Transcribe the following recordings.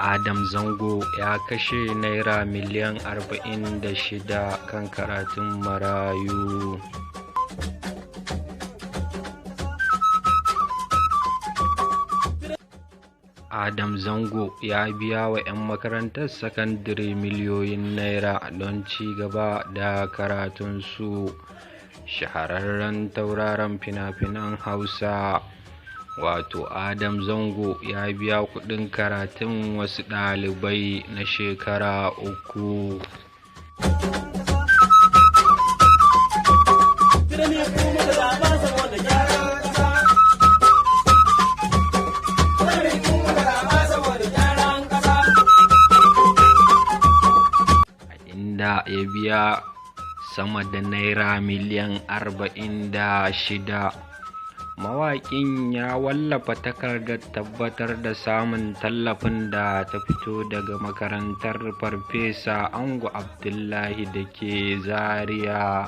Adam Zango ya kashe Naira miliyan 46 kan karatun marayu. Adam Zango ya biya wa 'yan makarantar sakandare miliyoyin naira don ci gaba da karatunsu. Shahararren tauraron fina-finan Hausa, wato Adam Zango, ya biya kuɗin karatun wasu ɗalibai na shekara 3. Inda ya biya sama da Naira miliyan 46. Mawaƙin ya wallafa takardar tabbatar da samun tallafin da ta fito daga makarantar Farfesa Ango Abdullahi da ke Zaria.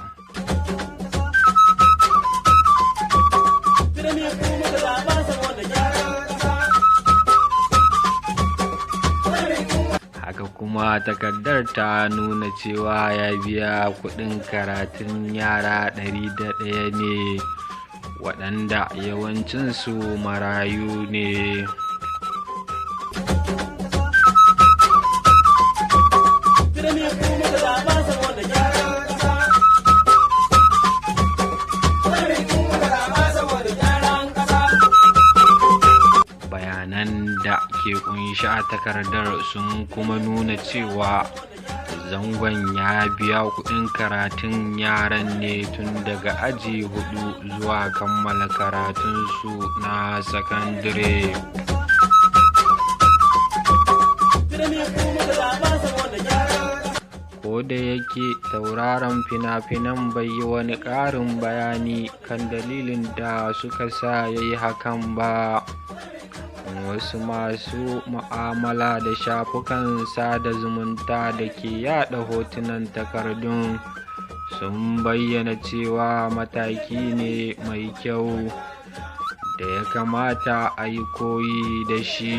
Haka kuma takardar ta nuna cewa ya biya kuɗin karatun yara 101 ne, waɗanda yawancinsu marayu ne. Bayanan da ke ƙunshi a takardar sun kuma nuna cewa Zangon ya biya kuɗin karatun yaran ne tun daga aji 4 zuwa kammala karatunsu na sakandare. Kodayake tauraron fina-finan bai yi wani ƙarin bayani kan dalilin da suka sa ya yi hakan ba, wasu masu mu'amala da shafukan sada zumunta da ke yaɗa hotunan takardun sun bayyana cewa mataki ne mai kyau da ya kamata a yi koyi da shi.